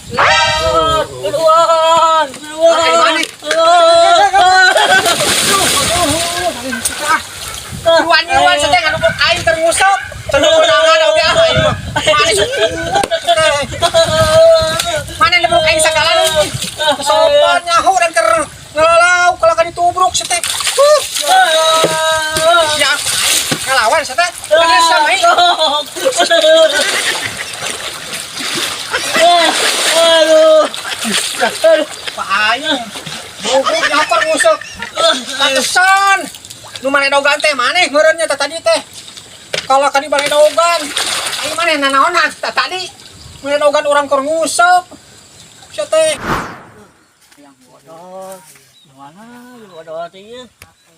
Keluar, keluar. Ai maneh. Nyiruan sia teh nganubruk aing keur nguseup. Cenah meunangan oge ah aing mah. Maneh Maneh nubruk aing sagala euy. Sopan nyaho dan keur ngelalau kalau ka ditubruk sia teh. Ya aing ngalawan sia teh. Bener sama aing. Aduh. Pak aing. Nubruk nyaho nguseup. Pantesan. Nu manedogan teh maneh meureun nya tadi teh. Kalau ka di baledogan. Aing maneh nanaonan tadi. Manedogan urang keur nguseup. Sia teh. Yang bodoh. Mana yang bodoh teh ieu?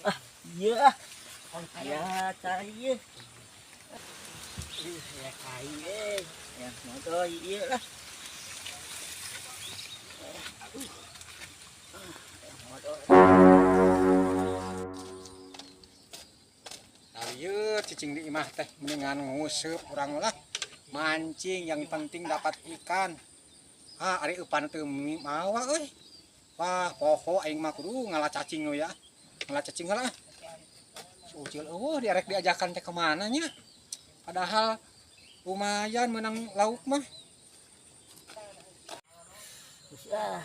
Ah, ieu ah. Ya, cai ieu. Ih, ya kai euy. Yang bodoh ieu lah. Aduh. Ah, yang bodoh. Ieu cicing di imah teh mendingan nguseup urang lah. Mancing yang penting dapat ikan. Ah, ari eupan teu mawa euy. Wah, poho aing mah kudu ngala cacing we ya. Ngala cacing heula. Si Ucil eueuh diarek diajakan teh kemana nya? Padahal lumayan menang lauk mah. Terus ah,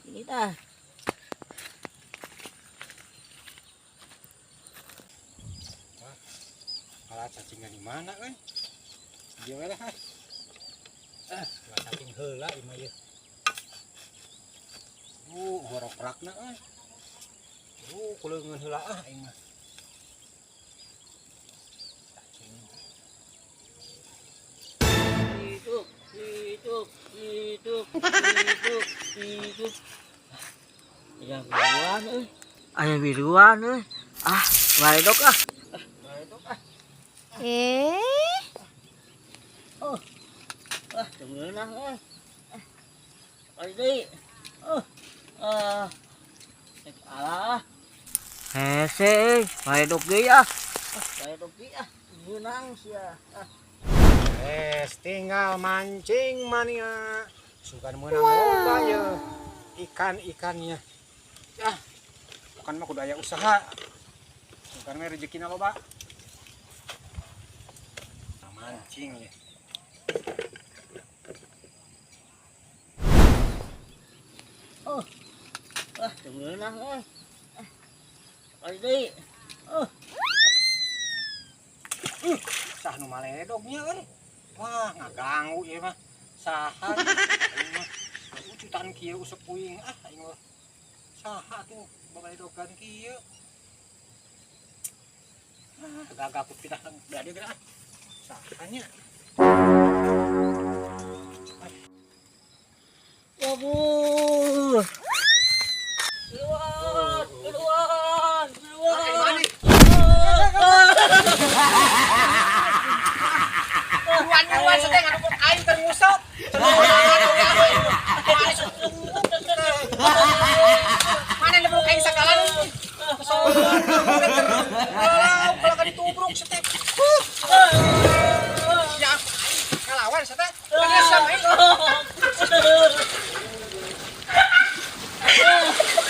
ini dah. Ngala cacingnya di mana euy? Dieu we lah. Ah, ngala cacing heula ieu mah ieu. Horoprakna euy. Kuleungeun heula ah aing mah. Cacing. Hidup, hidup, hidup, hidup, hidup. Aya biruan euy. Aya biruan euy. Ah, baledog ah. Ah, baledog ah. Eh, Oh. Ah, teu meunang euy. Ah. Sekali deui. Oh. Ah. Cek alah. Hese euy, baledog deui ah. Ah, baledog deui ah. Meunang sia. Ah. Es tinggal mancing mania. Sugan meunang loba ye ikan-ikannya. Ah, bukan mah kudu aya usaha. Bukan mah rezekina loba. Nah, mancing ya. Oh. Ah, teu meunang euy. Ah. Sekali deui. Oh. Sah nu maledognya euy. Wah, ngaganggu ieu mah. Saha aing mah. Ucutan kieu usep puing ah aing mah. Saha tuh babaledogan kieu. Ah, gagah ku pindah belah dieu geura ah. Sahanya. Kabur. Keluar, keluar, keluar. Nyiruan sia teh nganubruk aing keur nguseup. Cenah meunangan oge ah aing mah. Maneh nubruk aing sagala euy. Sopan ngelalau kalau ka ditubruk sia teh. Ya aing ngalawan sia teh. Bener sama aing.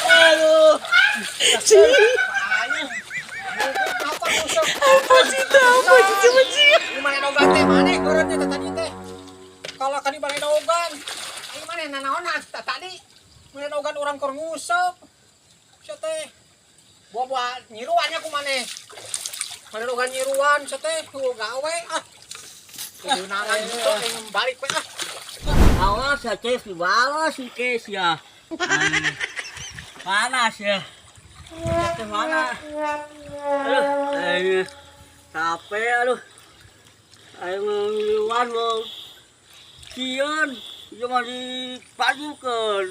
Aduh. Aing. Apa nguseup? apa sih itu? Apa sih coba sih? Manedogan teh maneh meureun nya tadi teh. Kalau ka di baledogan. Aing maneh nanaonan tadi. Manedogan urang keur nguseup. Sia teh. Buah-buah nyiruan nya ku maneh. Manedogan nyiruan sia teh ku gawe ah. Kudu henteu aing balik we ah. Awas ya, Ces, dibalas si Kes ya. Panas ya. Teh mana? Aduh, ayo. Capek aduh. Ayo ngiluan mau sieun, ieu mah dipajukeun.